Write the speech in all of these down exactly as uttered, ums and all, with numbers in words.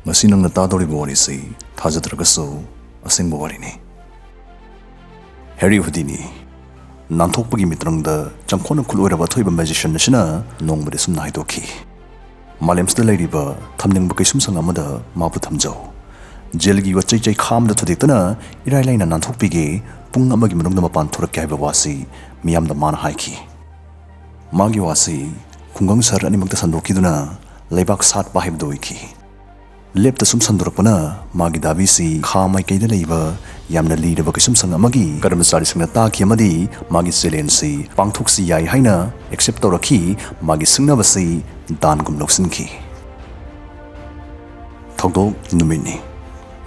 ꯉꯁꯤ ꯅꯪꯅ ꯇꯥꯗꯧꯔꯤꯕ ꯋꯥꯔꯤꯁꯤ ꯊꯥꯖꯗ꯭ꯔꯒꯁꯨ ꯑꯁꯦꯡꯕ ꯋꯥꯔꯤꯅꯤ꯫ ꯍꯦꯔꯤ ꯍꯨꯗꯤꯅꯤ, ꯅꯥꯟꯊꯣꯛꯄꯒꯤ ꯃꯤꯇ꯭ꯔꯪꯗ ꯆꯪꯈꯣꯟꯅ ꯈꯨꯠꯂꯣꯏꯔꯕ ꯑꯊꯣꯏꯕ ꯃꯦꯖꯤꯁꯤꯌꯟ ꯑꯁꯤꯅ ꯅꯣꯡꯃꯗꯤ ꯑꯁꯨꯝꯅ ꯍꯥꯏꯗꯣꯛꯈꯤ, "ꯃꯥꯂꯦꯝꯁꯤꯗ ꯂꯩꯔꯤꯕ ꯊꯝꯅꯤꯡꯕ ꯀꯩꯁꯨꯝꯁꯪ ꯑꯃꯗ ꯃꯥꯕꯨ ꯊꯝꯖꯧ꯫ ꯖꯦꯜꯒꯤ ꯌꯣꯠꯆꯩ ꯆꯩꯈꯥ ꯑꯃꯗ ꯊꯨꯗꯦꯛꯇꯨꯅ ꯏꯔꯥꯏ ꯂꯥꯏꯅ ꯅꯥꯟꯊꯣꯛꯄꯤꯒꯦ, ꯄꯨꯡ ꯑꯃꯒꯤ ꯃꯅꯨꯡꯗ ꯃꯄꯥꯟ ꯊꯣꯔꯛꯀꯦ" ꯍꯥꯏꯕ ꯋꯥꯁꯤ ꯃꯤꯌꯥꯝꯗ ꯃꯥꯅ ꯍꯥꯏꯈꯤ꯫ ꯃꯥꯒꯤ ꯋꯥꯁꯤ ꯈꯨꯡꯒꯪ ꯁꯍꯔ ꯑꯅꯤꯃꯛꯇ ꯁꯟꯗꯣꯛꯈꯤꯗꯨꯅ ꯂꯩꯕꯥꯛ ꯁꯥꯠꯄ ꯍꯥꯏꯕꯗꯨ ꯑꯣꯏꯈꯤ꯫ ꯂꯦꯞꯇ ꯁꯨꯝ ꯁꯟꯗꯣꯔꯛꯄꯅ ꯃꯥꯒꯤ ꯗꯥꯕꯤꯁꯤ ꯈꯥ ꯃꯥꯏꯀꯩꯗ ꯂꯩꯕ ꯌꯥꯝꯅ ꯂꯤꯔꯕ ꯀꯩꯁꯨꯝꯁꯪ ꯑꯃꯒꯤ ꯀꯔꯃꯆꯥꯔꯤꯁꯤꯡꯅ ꯇꯥꯈꯤ ꯑꯃꯗꯤ ꯃꯥꯒꯤ ꯆꯦꯂꯦꯟꯖꯁꯤ ꯄꯥꯡꯊꯣꯛꯁꯤ ꯌꯥꯏ ꯍꯥꯏꯅ ꯑꯦꯛꯁꯦꯞ ꯇꯧꯔꯛꯈꯤ꯫ ꯃꯥꯒꯤ ꯁꯤꯡꯅꯕꯁꯤ ꯗꯥꯟꯒꯨꯝ ꯂꯧꯁꯤꯟꯈꯤ꯫ ꯊꯧꯗꯣꯛ ꯅꯨꯃꯤꯠꯅꯤ꯫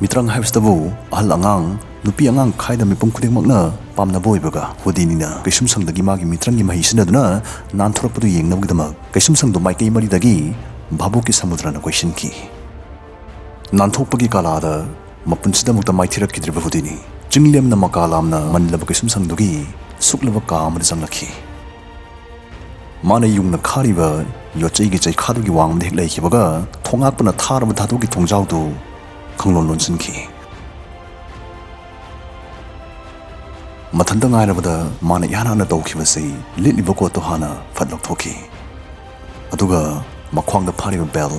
ꯃꯤꯇ꯭ꯔꯪ ꯍꯥꯏꯕꯁꯤꯗꯕꯨ ꯑꯍꯜ ꯑꯉꯥꯡ, ꯅꯨꯄꯤ ꯑꯉꯥꯡ ꯈꯥꯏꯗ ꯃꯤꯄꯨꯝ ꯈꯨꯗꯤꯡꯃꯛꯅ ꯄꯥꯝꯅꯕ ꯑꯣꯏꯕꯒ, ꯍꯨꯗꯤꯅꯤꯅ ꯀꯩꯁꯨꯝꯁꯪꯗꯒꯤ ꯃꯥꯒꯤ ꯃꯤꯇ꯭ꯔꯪꯒꯤ ꯃꯍꯩ ꯁꯤꯖꯤꯟꯅꯗꯨꯅ ꯅꯥꯟꯊꯣꯔꯛꯄꯗꯨ ꯌꯦꯡꯅꯕꯒꯤꯗꯃꯛ ꯀꯩꯁꯨꯝꯁꯪꯗꯨ ꯃꯥꯏꯀꯩ ꯃꯔꯤꯗꯒꯤ ꯚꯥꯕꯨꯛꯀꯤ ꯁꯃꯨꯗ꯭ꯔꯅ ꯀꯣꯏꯁꯤꯟꯈꯤ꯫ ꯅꯥꯟꯊꯣꯛꯄꯒꯤ ꯀꯥꯂꯥꯗ ꯃꯄꯨꯟꯁꯤꯗ ꯑꯃꯨꯛꯇ ꯃꯥꯏꯊꯤꯔꯛꯈꯤꯗ꯭ꯔꯤꯕ ꯍꯨꯗꯤꯅꯤ ꯆꯤꯡꯂꯦꯝꯅ ꯃꯀꯥ ꯂꯥꯝꯅ ꯃꯟꯂꯕ ꯀꯩꯁꯨꯝꯁꯪꯗꯨꯒꯤ ꯁꯨꯛꯂꯕ ꯀꯥ ꯑꯃꯗ ꯆꯪꯂꯛꯈꯤ꯫ ꯃꯥꯅ ꯌꯨꯡꯅ ꯈꯥꯔꯤꯕ ꯌꯣꯠꯆꯩꯒꯤ ꯆꯩꯈꯥꯗꯨꯒꯤ ꯋꯥꯡꯃꯗ ꯍꯦꯛ ꯂꯩꯈꯤꯕꯒ, ꯊꯣꯡꯉꯥꯛꯄꯅ ꯊꯥꯔꯕ ꯙꯥꯇꯨꯒꯤ ꯊꯣꯡꯖꯥꯎꯗꯨ ꯈꯪꯂꯣꯟ ꯂꯣꯟꯁꯤꯟꯈꯤ꯫ ꯃꯊꯟꯇ ꯉꯥꯏꯔꯕꯗ ꯃꯥꯅ ꯏꯍꯥꯟ ꯍꯥꯟꯅ ꯇꯧꯈꯤꯕꯁꯤ ꯂꯤꯠꯂꯤꯕ ꯀꯣꯠꯇꯨ ꯍꯥꯟꯅ ꯐꯠ ꯂꯧꯊꯣꯛꯈꯤ꯫ ꯑꯗꯨꯒ ꯃꯈ꯭ꯋꯥꯡꯗ ꯐꯥꯔꯤꯕ ꯕꯦꯜ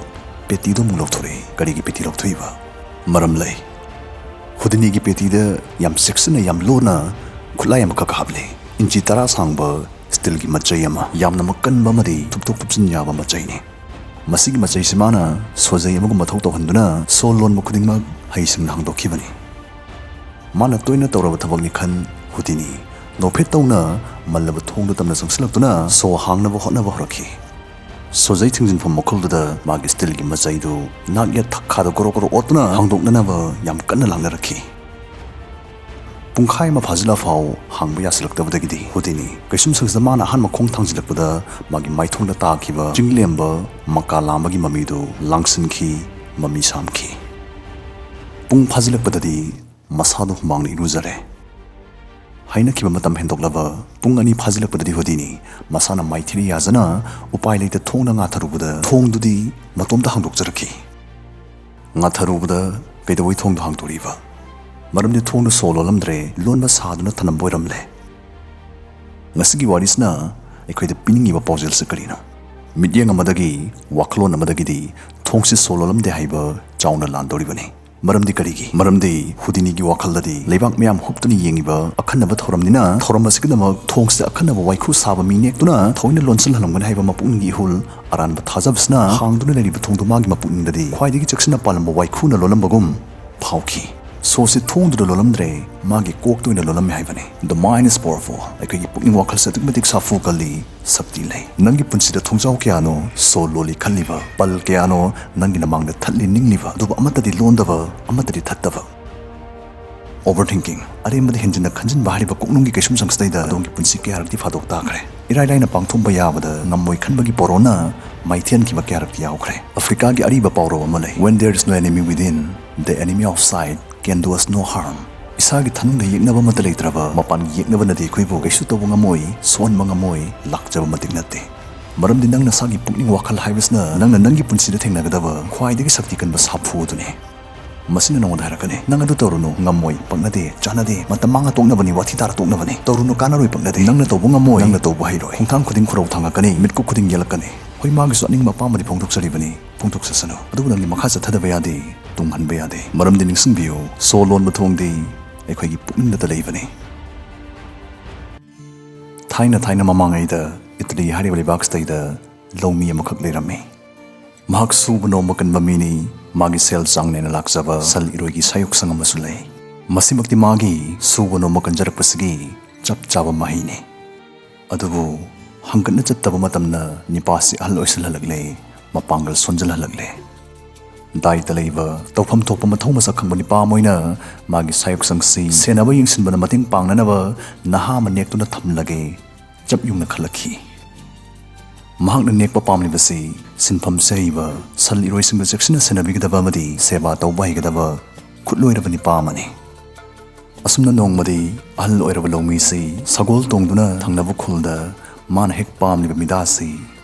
ꯄꯦꯇꯤꯗꯨ ꯑꯃꯨꯛ ꯂꯧꯊꯣꯔꯛꯏ꯫ ꯀꯔꯤꯒꯤ ꯄꯦꯇꯤ ꯂꯧꯊꯣꯛꯏꯕ? ꯃꯔꯝ ꯂꯩ꯫ ꯍꯨꯗꯤꯅꯤꯒꯤ ꯄꯦꯇꯤꯗ ꯌꯥꯝ ꯆꯦꯛꯁꯤꯟꯅ, ꯌꯥꯝ ꯂꯣꯟꯅ ꯈꯨꯠꯂꯥꯏ ꯑꯃꯈꯛ ꯍꯥꯞꯂꯤ꯫ ꯏꯟꯆꯤ ꯇꯔꯥ ꯁꯥꯡꯕ ꯁ꯭ꯇꯤꯜꯒꯤ ꯃꯆꯩ ꯑꯃ, ꯌꯥꯝꯅ ꯃꯀꯟꯕ ꯑꯃꯗꯤ ꯊꯨꯞꯇꯣꯛ ꯊꯨꯞꯆꯤꯟ ꯌꯥꯕ ꯃꯆꯩꯅꯤ꯫ ꯃꯁꯤꯒꯤ ꯃꯆꯩꯁꯤ ꯃꯥꯅ ꯁꯣꯖꯩ ꯑꯃꯒꯨꯝ ꯃꯊꯧ ꯇꯧꯍꯟꯗꯨꯅ ꯁꯣ ꯂꯣꯟꯕ ꯈꯨꯗꯤꯡꯃꯛ ꯍꯩꯁꯤꯡꯅ ꯍꯥꯡꯗꯣꯛꯈꯤꯕꯅꯤ꯫ ꯃꯥꯅ ꯇꯣꯏꯅ ꯇꯧꯔꯕ ꯊꯕꯛꯅꯤ ꯈꯟ ꯍꯨꯗꯤꯅꯤ ꯅꯣꯛꯐꯦꯠ ꯇꯧꯅ ꯃꯜꯂꯕ ꯊꯣꯡꯗꯨ ꯇꯝꯅ ꯆꯪꯁꯤꯜꯂꯛꯇꯨꯅ ꯁꯣ ꯍꯥꯡꯅꯕ ꯍꯣꯠꯅꯕ ꯍꯧꯔꯛꯈꯤ꯫ ꯁꯣꯖꯩ ꯊꯤꯡꯖꯤꯟꯐꯝ ꯃꯈꯨꯜꯗꯨꯗ ꯃꯥꯒꯤ ꯁ꯭ꯇꯤꯜꯒꯤ ꯃꯆꯩꯗꯨ ꯅꯥꯛ ꯌꯦꯠ ꯊꯛꯈꯥꯗ ꯒꯣꯔꯣ ꯒꯣꯔꯣ ꯑꯣꯠꯇꯨꯅ ꯍꯥꯡꯗꯣꯛꯅꯅꯕ ꯌꯥꯝ ꯀꯟꯅ ꯂꯥꯡꯅꯔꯛꯈꯤ꯫ ꯄꯨꯡꯈꯥꯏ ꯑꯃ ꯐꯥꯖꯤꯜꯂꯐꯥꯎ ꯍꯥꯡꯕ ꯌꯥꯁꯤꯜꯂꯛꯇꯕꯗꯒꯤꯗꯤ ꯍꯨꯗꯤꯅꯤ ꯀꯩꯁꯨꯝꯁꯪꯁꯤꯗ ꯃꯥꯅ ꯑꯍꯥꯟꯕ ꯈꯣꯡ ꯊꯥꯡꯖꯤꯜꯂꯛꯄꯗ ꯃꯥꯒꯤ ꯃꯥꯏꯊꯣꯡꯗ ꯇꯥꯈꯤꯕ ꯆꯤꯡꯂꯦꯝꯕ ꯃꯀꯥ ꯂꯥꯝꯕꯒꯤ ꯃꯃꯤꯗꯨ ꯂꯥꯡꯁꯤꯟꯈꯤ, ꯃꯃꯤ ꯁꯥꯝꯈꯤ꯫ ꯄꯨꯡ ꯐꯥꯖꯤꯜꯂꯛꯄꯗꯗꯤ ꯃꯁꯥꯗꯨ ꯍꯨꯃꯥꯡꯅ ꯏꯔꯨꯖꯔꯦ꯫ ꯍꯥꯏꯅꯈꯤꯕ ꯃꯇꯝ ꯍꯦꯟꯗꯣꯛꯂꯕ ꯄꯨꯡ ꯑꯅꯤ ꯐꯥꯖꯤꯜꯂꯛꯄꯗꯗꯤ ꯍꯨꯗꯤꯅꯤ ꯃꯁꯥꯅ ꯃꯥꯏꯊꯤꯅ ꯌꯥꯖꯅ ꯎꯄꯥꯏ ꯂꯩꯇ ꯊꯣꯡꯗ ꯉꯥꯊꯔꯨꯕꯗ ꯊꯣꯡꯗꯨꯗꯤ ꯃꯇꯣꯝꯇ ꯍꯥꯡꯗꯣꯛꯆꯔꯛꯈꯤ꯫ ꯉꯥꯊꯔꯨꯕꯗ ꯀꯩꯗꯧꯕꯩ ꯊꯣꯡꯗꯣ ꯍꯥꯡꯗꯣꯔꯤꯕ? ꯃꯔꯝꯗꯤ ꯊꯣꯡꯗꯣ ꯁꯣ ꯂꯣꯜꯂꯝꯗ꯭ꯔꯦ, ꯂꯣꯟꯕ ꯁꯥꯗꯨꯅ ꯊꯅꯝꯕ ꯑꯣꯏꯔꯝꯂꯦ꯫ ꯉꯁꯤꯒꯤ ꯋꯥꯔꯤꯁꯤꯅ ꯑꯩꯈꯣꯏꯗ ꯄꯤꯅꯤꯡꯉꯤꯕ ꯄꯥꯎꯖꯦꯜꯁꯤ ꯀꯔꯤꯅꯣ? ꯃꯤꯠꯌꯦꯡ ꯑꯃꯗꯒꯤ, ꯋꯥꯈꯜꯂꯣꯟ ꯑꯃꯗꯒꯤꯗꯤ ꯊꯣꯡꯁꯤ ꯁꯣ ꯂꯣꯜꯂꯝꯗꯦ ꯍꯥꯏꯕ ꯆꯥꯎꯅ ꯂꯥꯟꯗꯧꯔꯤꯕꯅꯤ꯫ ꯃꯔꯝꯗꯤ ꯀꯔꯤꯒꯤ? ꯃꯔꯝꯗꯤ ꯍꯨꯗꯤꯅꯤꯒꯤ ꯋꯥꯈꯜꯗꯗꯤ ꯂꯩꯕꯥꯛ ꯃꯌꯥꯝ ꯍꯨꯞꯇꯨꯅ ꯌꯦꯡꯉꯤꯕ ꯑꯈꯟꯅꯕ ꯊꯧꯔꯝꯅꯤꯅ, ꯊꯧꯔꯝ ꯑꯁꯤꯒꯤꯗꯃꯛ ꯊꯣꯡꯁꯤꯗ ꯑꯈꯟꯅꯕ ꯋꯥꯏꯈꯨ ꯁꯥꯕ ꯃꯤ ꯅꯦꯛꯇꯨꯅ ꯊꯑꯣꯏꯅ ꯂꯣꯟꯁꯤꯜꯍꯜꯂꯝꯒꯅꯤ ꯍꯥꯏꯕ ꯃꯄꯨꯛꯅꯤꯡꯒꯤ ꯏꯍꯨꯜ, ꯑꯔꯥꯟꯕ ꯊꯥꯖꯕꯁꯤꯅ ꯍꯥꯡꯗꯨꯅ ꯂꯩꯔꯤꯕ ꯊꯣꯡꯗꯨ ꯃꯥꯒꯤ ꯃꯄꯨꯛꯅꯤꯡꯗꯗꯤ ꯈ꯭ꯋꯥꯏꯗꯒꯤ ꯆꯦꯛꯁꯤꯟꯅ ꯄꯥꯜꯂꯝꯕ ꯋꯥꯏꯈꯨꯅ ꯂꯣꯜꯂꯝꯕꯒꯨꯝ ꯐꯥꯎꯈꯤ꯫ ꯁꯣꯁꯤ ꯊꯣꯡꯗꯨꯗ ꯂꯣꯜꯂꯝꯗ꯭ꯔꯦ, ꯃꯥꯒꯤ ꯀꯣꯛꯇ ꯑꯣꯏꯅ ꯂꯣꯜꯂꯝꯃꯦ ꯍꯥꯏꯕꯅꯤ꯫ The mind is powerful. ꯑꯩꯈꯣꯏꯒꯤ ꯄꯨꯛꯅꯤꯡ ꯋꯥꯈꯜꯁꯦ ꯑꯗꯨꯛꯀꯤ ꯃꯇꯤꯛ ꯁꯥꯐꯨ ꯀꯜꯂꯤ, ꯁꯛꯇꯤ ꯂꯩ꯫ ꯅꯪꯒꯤ ꯄꯨꯟꯁꯤꯗ ꯊꯣꯡꯖꯥꯎ ꯀꯌꯥꯅꯣ ꯁꯣ ꯂꯣꯜꯂꯤ ꯈꯜꯂꯤꯕ, ꯄꯜ ꯀꯌꯥꯅꯣ ꯅꯪꯒꯤ ꯅꯃꯥꯡꯗ ꯊꯠꯂꯤ ꯅꯤꯡꯂꯤꯕ, ꯑꯗꯨꯕꯨ ꯑꯃꯠꯇꯗꯤ ꯂꯣꯟꯗꯕ, ꯑꯃꯠꯇꯗꯤ ꯊꯠꯇꯕ꯫ Overthinking, ꯑꯔꯦꯝꯕꯗ ꯍꯦꯟꯖꯤꯟꯅ ꯈꯟꯖꯤꯟꯕ ꯍꯥꯏꯔꯤꯕ ꯀꯣꯛꯅꯨꯡꯒꯤ ꯀꯩꯁꯨꯝꯁꯪꯁꯤꯗꯩꯗ ꯑꯗꯣꯝꯒꯤ ꯄꯨꯟꯁꯤ ꯀꯌꯥꯔꯛꯇꯤ ꯐꯥꯗꯣꯛ ꯇꯥꯈ꯭ꯔꯦ꯫ ꯏꯔꯥꯏ ꯂꯥꯏꯅ ꯄꯥꯡꯊꯣꯛꯄ ꯌꯥꯕꯗ ꯉꯝꯃꯣꯏ ꯈꯟꯕꯒꯤ ꯄꯣꯔꯣꯅ ꯃꯥꯏꯊꯦꯟꯈꯤꯕ ꯀꯌꯥꯔꯛꯇꯤ ꯌꯥꯎꯈ꯭ꯔꯦ꯫ ꯑꯐ꯭ꯔꯤꯀꯥꯒꯤ ꯑꯔꯤꯕ ꯄꯥꯎꯔꯧ ꯑꯃ ꯂꯩ, "When there is no enemy within, the enemy outside can do us no harm." ꯏꯁꯥꯒꯤ ꯊꯅꯨꯡꯗ ꯌꯦꯛꯅꯕ ꯑꯃꯠꯇ ꯂꯩꯇ꯭ꯔꯕ ꯃꯄꯥꯟꯒꯤ ꯌꯦꯛꯅꯕꯅꯗꯤ ꯑꯩꯈꯣꯏꯕꯨ ꯀꯩꯁꯨ ꯇꯧꯕ ꯉꯝꯃꯣꯏ, ꯁꯣꯛꯍꯟꯕ ꯉꯝꯃꯣꯏ, ꯂꯥꯛꯆꯕ ꯃꯇꯤꯛ ꯅꯠꯇꯦ꯫ ꯃꯔꯝꯗꯤ ꯅꯪ ꯅꯁꯥꯒꯤ ꯄꯨꯛꯅꯤꯡ ꯋꯥꯈꯜ ꯍꯥꯏꯕꯁꯤꯅ ꯅꯪꯅ ꯅꯪꯒꯤ ꯄꯨꯟꯁꯤꯗ ꯊꯦꯡꯅꯒꯗꯕ ꯈ꯭ꯋꯥꯏꯗꯒꯤ ꯁꯛꯇꯤ ꯀꯟꯕ ꯁꯥꯐꯨ ꯑꯗꯨꯅꯤ꯫ ꯃꯁꯤꯅ ꯅꯉꯣꯟꯗ ꯍꯥꯏꯔꯛꯀꯅꯤ, "ꯅꯪ ꯑꯗꯨ ꯇꯧꯔꯨꯅꯨ, ꯉꯝꯃꯣꯏ, ꯄꯛꯅꯗꯦ, ꯆꯥꯟꯅꯗꯦ, ꯃꯇꯝ ꯃꯥꯡꯉ ꯇꯣꯛꯅꯕꯅꯤ, ꯋꯥꯊꯤ ꯇꯥꯔ ꯇꯣꯛꯅꯕꯅꯤ, ꯇꯧꯔꯨꯅꯨ, ꯀꯥꯟꯅꯔꯣꯏ, ꯄꯛꯅꯗꯦ, ꯅꯪꯅ ꯇꯧꯕ ꯉꯝꯃꯣꯏ, ꯅꯪꯅ ꯇꯧꯕ ꯍꯩꯔꯣꯏ, ꯈꯣꯡꯊꯥꯡ ꯈꯨꯗꯤꯡ ꯈꯨꯔꯧ ꯊꯥꯡꯉꯛꯀꯅꯤ, ꯃꯤꯠꯀꯨꯞ ꯈꯨꯗꯤꯡ ꯌꯦꯜꯂꯛꯀꯅꯤ"꯫ ꯍꯣꯏ, ꯃꯥꯒꯤꯁꯨ ꯑꯅꯤꯡꯕ ꯑꯄꯥꯝꯕꯗꯤ ꯐꯣꯡꯗꯣꯛꯆꯔꯤꯕꯅꯤ, ꯐꯣꯡꯗꯣꯛꯆꯁꯅꯨ, ꯑꯗꯨꯕꯨ ꯅꯪꯗꯤ ꯃꯈꯥ ꯆꯠꯊꯗꯕ ꯌꯥꯗꯦ, ꯇꯨꯡꯍꯟꯕ ꯌꯥꯗꯦ꯫ ꯃꯔꯝꯗꯤ ꯅꯤꯡꯁꯤꯡꯕꯤꯌꯨ, ꯁꯣ ꯂꯣꯟꯕ ꯊꯣꯡꯗꯤ ꯑꯩꯈꯣꯏꯒꯤ ꯄꯨꯛꯅꯤꯡꯗꯇ ꯂꯩꯕꯅꯤ꯫ ꯊꯥꯏꯅ ꯊꯥꯏꯅ ꯃꯃꯥꯡꯉꯩꯗ ꯏꯇꯂꯤ ꯍꯥꯏꯔꯤꯕ ꯂꯩꯕꯥꯛꯁꯤꯗꯩꯗ ꯂꯧꯃꯤ ꯑꯃꯈꯛ ꯂꯩꯔꯝꯃꯤ꯫ ꯃꯍꯥꯛ ꯁꯨꯕ ꯅꯣꯝꯕ ꯀꯟꯕ ꯃꯤꯅꯤ꯫ ꯃꯥꯒꯤ ꯁꯦꯜ ꯆꯥꯡ ꯅꯥꯏꯅ ꯂꯥꯛꯆꯕ ꯁꯟ ꯏꯔꯣꯏꯒꯤ ꯁꯥꯌꯣꯛꯁꯪ ꯑꯃꯁꯨ ꯂꯩ꯫ ꯃꯁꯤꯃꯛꯇꯤ ꯃꯥꯒꯤ ꯁꯨꯕ ꯅꯣꯝꯕ ꯀꯟꯖꯔꯛꯄꯁꯤꯒꯤ ꯆꯞ ꯆꯥꯕ ꯃꯍꯩꯅꯤ꯫ ꯑꯗꯨꯕꯨ ꯍꯪꯒꯠꯅ ꯆꯠꯇꯕ ꯃꯇꯝꯅ ꯅꯤꯄꯥꯁꯤ ꯑꯍꯜ ꯑꯣꯏꯁꯤꯜꯍꯜꯂꯛꯂꯦ, ꯃꯄꯥꯡꯒꯜ ꯁꯣꯟꯖꯜꯍꯜꯂꯛꯂꯦ꯫ ꯗꯥꯏꯇ ꯂꯩꯕ, ꯇꯧꯐꯝ ꯊꯣꯛꯄ ꯃꯊꯧ ꯃꯁꯛ ꯈꯪꯕ ꯅꯤꯄꯥ ꯑꯃ ꯑꯣꯏꯅ ꯃꯥꯒꯤ ꯁꯥꯌꯣꯛꯁꯪꯁꯤ ꯁꯦꯟꯅꯕ ꯌꯦꯡꯁꯤꯟꯕꯗ ꯃꯇꯦꯡ ꯄꯥꯡꯅꯅꯕ ꯅꯍꯥ ꯑꯃ ꯅꯦꯛꯇꯨꯅ ꯊꯝꯂꯒꯦ꯫ ꯆꯞ ꯌꯨꯡꯅ ꯈꯜꯂꯛꯈꯤ꯫ ꯃꯍꯥꯛꯅ ꯅꯦꯛꯄ ꯄꯥꯝꯂꯤꯕꯁꯤ ꯁꯤꯟꯐꯝꯁꯦ ꯍꯩꯕ, ꯁꯟ ꯏꯔꯣꯏꯁꯤꯡꯕꯨ ꯆꯦꯛꯁꯤꯟꯅ ꯁꯦꯟꯅꯕꯤꯒꯗꯕ ꯑꯃꯗꯤ ꯁꯦꯕꯥ ꯇꯧꯕ ꯍꯩꯒꯗꯕ ꯈꯨꯠꯂꯣꯏꯔꯕ ꯅꯤꯄꯥ ꯑꯃꯅꯤ꯫ ꯑꯁꯨꯝꯅ ꯅꯣꯡꯃꯗꯤ ꯑꯍꯜ ꯑꯣꯏꯔꯕ ꯂꯧꯃꯤꯁꯤ ꯁꯒꯣꯜ ꯇꯣꯡꯗꯨꯅ ꯊꯪꯅꯕ ꯈꯨꯜꯗ ꯃꯥꯅ ꯍꯦꯛ ꯄꯥꯝꯂꯤꯕ ꯃꯤꯗꯥꯁꯤ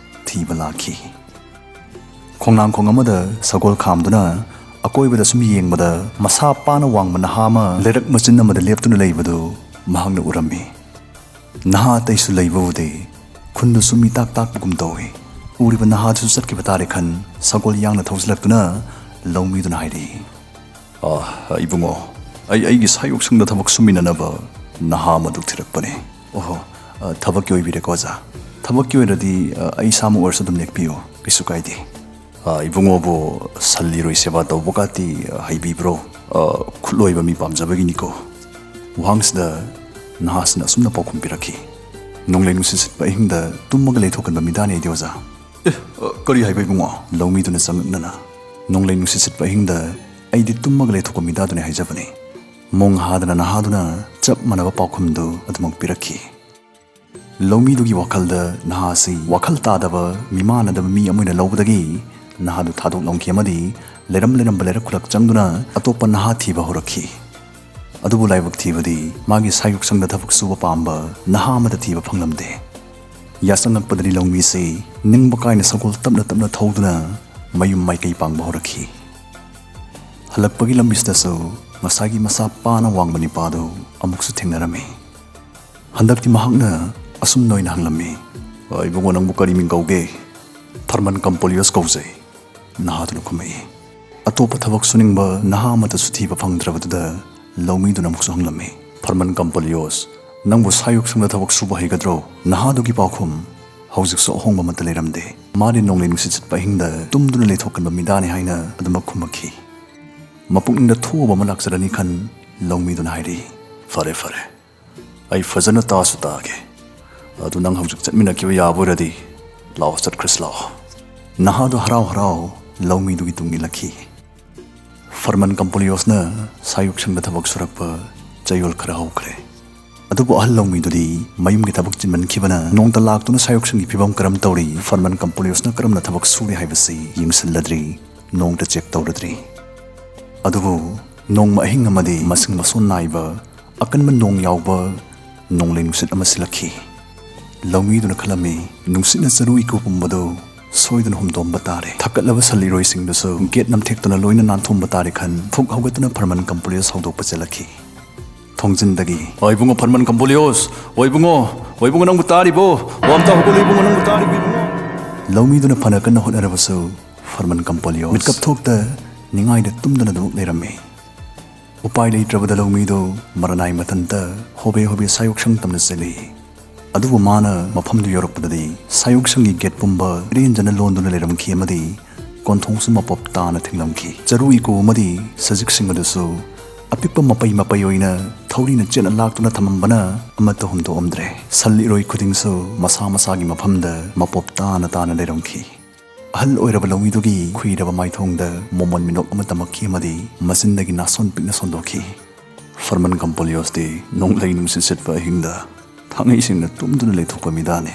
ꯊꯤꯕ ꯂꯥꯛꯈꯤ꯫ ꯈꯣꯡꯅꯥꯡꯈꯣꯡ ꯑꯃꯗ ꯁꯒꯣꯜ ꯈꯥꯝꯗꯨꯅ ꯑꯀꯣꯏꯕꯗ ꯁꯨꯝ ꯌꯦꯡꯕꯗ ꯃꯁꯥ ꯄꯥꯅ ꯋꯥꯡꯕ ꯅꯍꯥ ꯑꯃ ꯂꯩꯔꯛ ꯃꯆꯤꯟ ꯑꯃꯗ ꯂꯦꯞꯇꯨꯅ ꯂꯩꯕꯗꯨ ꯃꯍꯥꯛꯅ ꯎꯔꯝꯃꯤ꯫ ꯅꯍꯥ ꯑꯇꯩꯁꯨ ꯂꯩꯕ ꯎꯗꯦ꯫ ꯈꯨꯟꯗꯨꯁꯨ ꯃꯤꯇꯥꯛ ꯇꯥꯛꯄꯒꯨꯝ ꯇꯧꯏ꯫ ꯎꯔꯤꯕ ꯅꯍꯥꯗꯨꯁꯨ ꯆꯠꯈꯤꯕ ꯇꯥꯔꯦ ꯈꯟ ꯁꯒꯣꯜ ꯌꯥꯡꯅ ꯊꯧꯖꯤꯜꯂꯛꯇꯨꯅ ꯂꯧꯃꯤꯗꯨꯅ ꯍꯥꯏꯔꯛꯏ꯫ "ꯑ, ꯏꯕꯨꯡꯉꯣ, ꯑꯩ ꯑꯩꯒꯤ ꯁꯥꯌꯣꯛꯁꯪꯗ ꯊꯕꯛ ꯁꯨꯃꯤꯟꯅꯅꯕ ꯅꯍꯥ ꯑꯃꯗꯨ ꯊꯤꯔꯛꯄꯅꯦ꯫" "ꯑꯣꯍꯣ, ꯑ, ꯊꯕꯛꯀꯤ ꯑꯣꯏꯕꯤꯔꯦꯀꯣ ꯑꯣꯖꯥ꯫ ꯊꯕꯛꯀꯤ ꯑꯣꯏꯔꯗꯤ, ꯑ, ꯑꯩ ꯏꯁꯥꯃꯛ ꯑꯣꯏꯔꯁꯨ ꯑꯗꯨꯝ ꯅꯦꯛꯄꯤꯌꯨ, ꯀꯩꯁꯨ ꯀꯥꯏꯗꯦ꯫" "ꯑ, ꯏꯕꯨꯡꯉꯣꯕꯨ ꯁꯟ ꯂꯤꯔꯣꯏ ꯁꯦꯕꯥ ꯇꯧꯕꯒꯥꯇꯤ, ꯑ, ꯍꯩꯕꯤꯕ꯭ꯔꯣ?" "ꯑ, ꯈꯨꯠꯂꯣꯏꯕ ꯃꯤ ꯄꯥꯝꯖꯕꯒꯤꯅꯤꯀꯣ꯫" ꯋꯥꯍꯪꯁꯤꯗ ꯅꯍꯥꯁꯤꯅ ꯑꯁꯨꯝꯅ ꯄꯥꯎꯈꯨꯝ ꯄꯤꯔꯛꯈꯤ꯫ "ꯅꯣꯡꯂꯩ ꯅꯨꯡꯁꯤꯠ ꯁꯤꯠꯄ ꯑꯍꯤꯡꯗ ꯇꯨꯝꯃꯒ ꯂꯩꯊꯣꯛꯀꯟꯕ ꯃꯤꯗꯥꯅꯤ ꯑꯩꯗꯤ ꯑꯣꯖꯥ꯫" "ꯑꯦ, ꯑ, ꯀꯔꯤ ꯍꯥꯏꯕ ꯏꯕꯨꯡꯉꯣ?" ꯂꯧꯃꯤꯗꯨꯅ ꯆꯉꯛꯅꯅ, "ꯅꯣꯡꯂꯩ ꯅꯨꯡꯁꯤꯠ ꯁꯤꯠꯄ ꯑꯍꯤꯡꯗ ꯑꯩꯗꯤ ꯇꯨꯝꯃꯒ ꯂꯩꯊꯣꯛꯄ ꯃꯤꯗꯥꯗꯨꯅꯤ ꯍꯥꯏꯖꯕꯅꯤ꯫" ꯃꯣꯡ ꯍꯥꯗꯅ ꯅꯍꯥꯗꯨꯅ ꯆꯞ ꯃꯥꯟꯅꯕ ꯄꯥꯎꯈꯨꯝꯗꯨ ꯑꯗꯨꯃꯛ ꯄꯤꯔꯛꯈꯤ꯫ ꯂꯧꯃꯤꯗꯨꯒꯤ ꯋꯥꯈꯜꯗ ꯅꯍꯥ ꯑꯁꯤ ꯋꯥꯈꯜ ꯇꯥꯗꯕ, ꯃꯤꯃꯥꯟꯅꯗꯕ ꯃꯤ ꯑꯃ ꯑꯣꯏꯅ ꯂꯧꯕꯗꯒꯤ ꯅꯍꯥꯗꯨ ꯊꯥꯗꯣꯛꯂꯝꯈꯤ ꯑꯃꯗꯤ ꯂꯩꯔꯝ ꯂꯩꯔꯝꯕ ꯂꯩꯔꯛ ꯈꯨꯂꯛ ꯆꯪꯗꯨꯅ ꯑꯇꯣꯞꯄ ꯅꯍꯥ ꯊꯤꯕ ꯍꯧꯔꯛꯈꯤ꯫ ꯑꯗꯨꯕꯨ ꯂꯥꯏꯕꯛ ꯊꯤꯕꯗꯤ ꯃꯥꯒꯤ ꯁꯥꯌꯣꯛꯁꯪꯗ ꯊꯕꯛ ꯁꯨꯕ ꯄꯥꯝꯕ ꯅꯍꯥ ꯑꯃꯠꯇ ꯊꯤꯕ ꯐꯪꯂꯝꯗꯦ꯫ ꯌꯥꯆꯪꯉꯛꯄꯗꯗꯤ ꯂꯧꯃꯤꯁꯤ ꯅꯤꯡꯕ ꯀꯥꯏꯅ ꯁꯒꯣꯜ ꯇꯞꯅ ꯇꯞꯅ ꯊꯧꯗꯨꯅ ꯃꯌꯨꯝ ꯃꯥꯏꯀꯩ ꯄꯥꯡꯕ ꯍꯧꯔꯛꯈꯤ꯫ ꯍꯜꯂꯛꯄꯒꯤ ꯂꯝꯕꯤꯁꯤꯗꯁꯨ ꯉꯁꯥꯏꯒꯤ ꯃꯁꯥ ꯄꯥꯅ ꯋꯥꯡꯕ ꯅꯤꯄꯥꯗꯨ ꯑꯃꯨꯛꯁꯨ ꯊꯦꯡꯅꯔꯝꯃꯤ꯫ ꯍꯟꯗꯛꯇꯤ ꯃꯍꯥꯛꯅ ꯑꯁꯨꯝꯅ ꯑꯣꯏꯅ ꯍꯪꯂꯝꯃꯤ, "ꯑ, ꯏꯕꯨꯡꯉꯣ, ꯅꯪꯕꯨ ꯀꯔꯤ ꯃꯤꯡ ꯀꯧꯒꯦ?" "ꯐꯔꯃꯟ ꯀꯝꯄꯣꯂꯤꯌꯁ ꯀꯧꯖꯩ," ꯅꯍꯥꯗꯨꯅ ꯈꯨꯝꯃꯛꯏ꯫ ꯑꯇꯣꯞꯄ ꯊꯕꯛ ꯁꯨꯅꯤꯡꯕ ꯅꯍꯥ ꯑꯃꯠꯇꯁꯨ ꯊꯤꯕ ꯐꯪꯗ꯭ꯔꯕꯗꯨꯗ ꯂꯧꯃꯤꯗꯨꯅ ꯑꯃꯨꯛꯁꯨ ꯍꯪꯂꯝꯃꯤ, "ꯐꯔꯃꯟ ꯀꯝꯄꯣꯂꯤꯌꯁ, ꯅꯪꯕꯨ ꯁꯥꯌꯣꯛꯁꯪꯗ ꯊꯕꯛ ꯁꯨꯕ ꯍꯩꯒꯗ꯭ꯔꯣ?" ꯅꯍꯥꯗꯨꯒꯤ ꯄꯥꯎꯈꯨꯝ ꯍꯧꯖꯤꯛꯁꯨ ꯑꯍꯣꯡꯕ ꯑꯃꯠꯇ ꯂꯩꯔꯝꯗꯦ꯫ ꯃꯥꯗꯤ ꯅꯣꯡꯂꯩ ꯅꯨꯡꯁꯤꯠ ꯁꯤꯠꯄ ꯑꯍꯤꯡꯗ ꯇꯨꯝꯗꯨꯅ ꯂꯩꯊꯣꯛꯀꯟꯕ ꯃꯤꯗꯥꯅꯤ ꯍꯥꯏꯅ ꯑꯗꯨꯃꯛ ꯈꯨꯝꯃꯛꯈꯤ꯫ ꯃꯄꯨꯛꯅꯤꯡꯗ ꯊꯣꯛꯑꯕ ꯑꯃ ꯂꯥꯛꯆꯔꯅꯤ ꯈꯟ ꯂꯧꯃꯤꯗꯨꯅ ꯍꯥꯏꯔꯛꯏ, "ꯐꯔꯦ, ꯐꯔꯦ, ꯑꯩ ꯐꯖꯅ ꯇꯥꯁꯨ ꯇꯥꯒꯦ꯫ ꯑꯗꯨ ꯅꯪ ꯍꯧꯖꯤꯛ ꯆꯠꯃꯤꯟꯅꯈꯤꯕ ꯌꯥꯕ ꯑꯣꯏꯔꯗꯤ ꯂꯥꯛꯑꯣ, ꯆꯠꯈ꯭ꯔꯁꯤ ꯂꯥꯛꯑꯣ꯫" ꯅꯍꯥꯗꯣ ꯍꯔꯥꯎ ꯍꯔꯥꯎ ꯂꯧꯃꯤꯗꯨꯒꯤ ꯇꯨꯡ ꯏꯜꯂꯛꯈꯤ꯫ ꯐꯔꯃꯟ ꯀꯝꯄꯣꯂꯤꯌꯣꯁꯅ ꯁꯥꯌꯣꯛꯁꯪꯗ ꯊꯕꯛ ꯁꯨꯔꯛꯄ ꯆꯌꯣꯜ ꯈꯔ ꯍꯧꯈ꯭ꯔꯦ꯫ ꯑꯗꯨꯕꯨ ꯑꯍꯜ ꯂꯧꯃꯤꯗꯨꯗꯤ ꯃꯌꯨꯝꯒꯤ ꯊꯕꯛ ꯆꯤꯟꯃꯟꯈꯤꯕꯅ ꯅꯣꯡꯇ ꯂꯥꯛꯇꯨꯅ ꯁꯥꯌꯣꯛꯁꯪꯒꯤ ꯐꯤꯕꯝ ꯀꯔꯝ ꯇꯧꯔꯤ, ꯐꯔꯃꯟ ꯀꯝꯄꯣꯂꯤꯌꯣꯁꯅ ꯀꯔꯝꯅ ꯊꯕꯛ ꯁꯨꯔꯤ ꯍꯥꯏꯕꯁꯤ ꯌꯦꯡꯁꯤꯜꯂꯗ꯭ꯔꯤ, ꯅꯣꯡꯇ ꯆꯦꯛ ꯇꯧꯔꯗ꯭ꯔꯤ꯫ ꯑꯗꯨꯕꯨ ꯅꯣꯡꯃ ꯑꯍꯤꯡ ꯑꯃꯗꯤ ꯃꯁꯤꯡ ꯃꯁꯣꯟ ꯅꯥꯏꯕ ꯑꯀꯟꯕ ꯅꯣꯡ ꯌꯥꯎꯕ ꯅꯣꯡꯂꯩ ꯅꯨꯡꯁꯤꯠ ꯑꯃ ꯁꯤꯜꯂꯛꯈꯤ꯫ ꯂꯧꯃꯤꯗꯨꯅ ꯈꯜꯂꯝꯃꯤ, ꯅꯨꯡꯁꯤꯠꯅ ꯆꯔꯨ ꯏꯀꯨ ꯄꯨꯝꯕꯗꯨ ꯁꯣꯏꯗꯅ ꯍꯨꯝꯗꯣꯛꯂꯝꯕ ꯇꯥꯔꯦ꯫ ꯊꯛꯀꯠꯂꯕ ꯁꯟ ꯏꯔꯣꯏꯁꯤꯡꯗꯨꯁꯨ ꯒꯦꯠ ꯅꯝꯊꯦꯛꯇꯨꯅ ꯂꯣꯏꯅ ꯅꯥꯟꯊꯣꯛꯂꯝꯕ ꯇꯥꯔꯦ ꯈꯟ ꯊꯨꯛ ꯍꯧꯒꯠꯇꯨꯅ ꯐꯔꯃꯟ ꯀꯝꯄꯣꯂꯤꯌꯣꯁ ꯍꯧꯗꯣꯛꯄ ꯆꯦꯜꯂꯛꯈꯤ꯫ ꯊꯣꯡꯖꯤꯟꯗꯒꯤ, "ꯑꯣ ꯏꯕꯨꯡꯉꯣ ꯐꯔꯃꯟ ꯀꯝꯄꯣꯂꯤꯌꯣꯁ, ꯑꯣ ꯏꯕꯨꯡꯉꯣ, ꯑꯣ ꯏꯕꯨꯡꯉꯣ ꯅꯪꯕꯨ ꯇꯥꯔꯤꯕꯣ? ꯑꯣ ꯑꯝꯇ ꯍꯧꯒꯠꯂꯨ ꯏꯕꯨꯡꯉꯣ, ꯅꯪꯕꯨ ꯇꯥꯔꯤꯕꯣ ꯏꯕꯨꯡꯉꯣ?" ꯂꯧꯃꯤꯗꯨꯅ ꯐꯅ ꯀꯟꯅ ꯍꯣꯠꯅꯔꯕꯁꯨ ꯐꯔꯃꯟ ꯀꯝꯄꯣꯂꯤꯌꯣꯁ ꯃꯤꯠꯀꯞ ꯊꯣꯛꯇ ꯅꯤꯡꯉꯥꯏꯗ ꯇꯨꯝꯗꯨꯅ ꯑꯗꯨꯃꯛ ꯂꯩꯔꯝꯃꯤ꯫ ꯎꯄꯥꯏ ꯂꯩꯇ꯭ꯔꯕꯗ ꯂꯧꯃꯤꯗꯨ ꯃꯔꯅꯥꯏ ꯃꯊꯟꯇ ꯍꯣꯕꯦ ꯍꯣꯕꯦ ꯁꯥꯌꯣꯛꯁꯪ ꯇꯝꯅ ꯆꯦꯜꯂꯤ꯫ ꯑꯗꯨꯕꯨ ꯃꯥꯅ ꯃꯐꯝꯗꯨ ꯌꯧꯔꯛꯄꯗꯗꯤ ꯁꯥꯌꯣꯛꯁꯪꯒꯤ ꯒꯦꯠ ꯄꯨꯝꯕ ꯏꯔꯦꯟꯖꯅ ꯂꯣꯟꯗꯨꯅ ꯂꯩꯔꯝꯈꯤ ꯑꯃꯗꯤ ꯀꯣꯟꯊꯣꯡꯁꯨ ꯃꯄꯣꯞ ꯇꯥꯅ ꯊꯤꯡꯂꯝꯈꯤ꯫ ꯆꯔꯨ ꯏꯀꯨ ꯑꯃꯗꯤ ꯁꯖꯤꯛꯁꯤꯡ ꯑꯗꯨꯁꯨ ꯑꯄꯤꯛꯄ ꯃꯄꯩ ꯃꯄꯩ ꯑꯣꯏꯅ ꯊꯧꯔꯤꯅ ꯆꯦꯠꯅ ꯂꯥꯛꯇꯨꯅ ꯊꯝꯂꯝꯕꯅ ꯑꯃꯠꯇ ꯍꯨꯝꯗꯣꯛꯂꯝꯗ꯭ꯔꯦ꯫ ꯁꯟ ꯏꯔꯣꯏ ꯈꯨꯗꯤꯡꯁꯨ ꯃꯁꯥ ꯃꯁꯥꯒꯤ ꯃꯐꯝꯗ ꯃꯄꯣꯞ ꯇꯥꯅ ꯇꯥꯅ ꯂꯩꯔꯝꯈꯤ꯫ ꯑꯍꯜ ꯑꯣꯏꯔꯕ ꯂꯧꯃꯤꯗꯨꯒꯤ ꯈꯨꯏꯔꯕ ꯃꯥꯏꯊꯣꯡꯗ ꯃꯣꯃꯣꯟ ꯃꯤꯅꯣꯛ ꯑꯃ ꯇꯝꯃꯛꯈꯤ ꯑꯃꯗꯤ ꯃꯆꯤꯟꯗꯒꯤ ꯅꯥꯁꯣꯟ ꯄꯤꯛꯅ ꯁꯣꯟꯗꯣꯛꯈꯤ꯫ ꯐꯔꯃꯟ ꯀꯝꯄꯣꯂꯤꯌꯣꯁꯇꯤ ꯅꯣꯡꯂꯩ ꯅꯨꯡꯁꯤꯠ ꯁꯤꯠꯄ ꯑꯍꯤꯡꯗ ꯊꯥꯡꯉꯩꯁꯤꯡꯅ ꯇꯨꯝꯗꯨꯅ ꯂꯩꯊꯣꯛꯄ ꯃꯤꯗꯥꯅꯤ꯫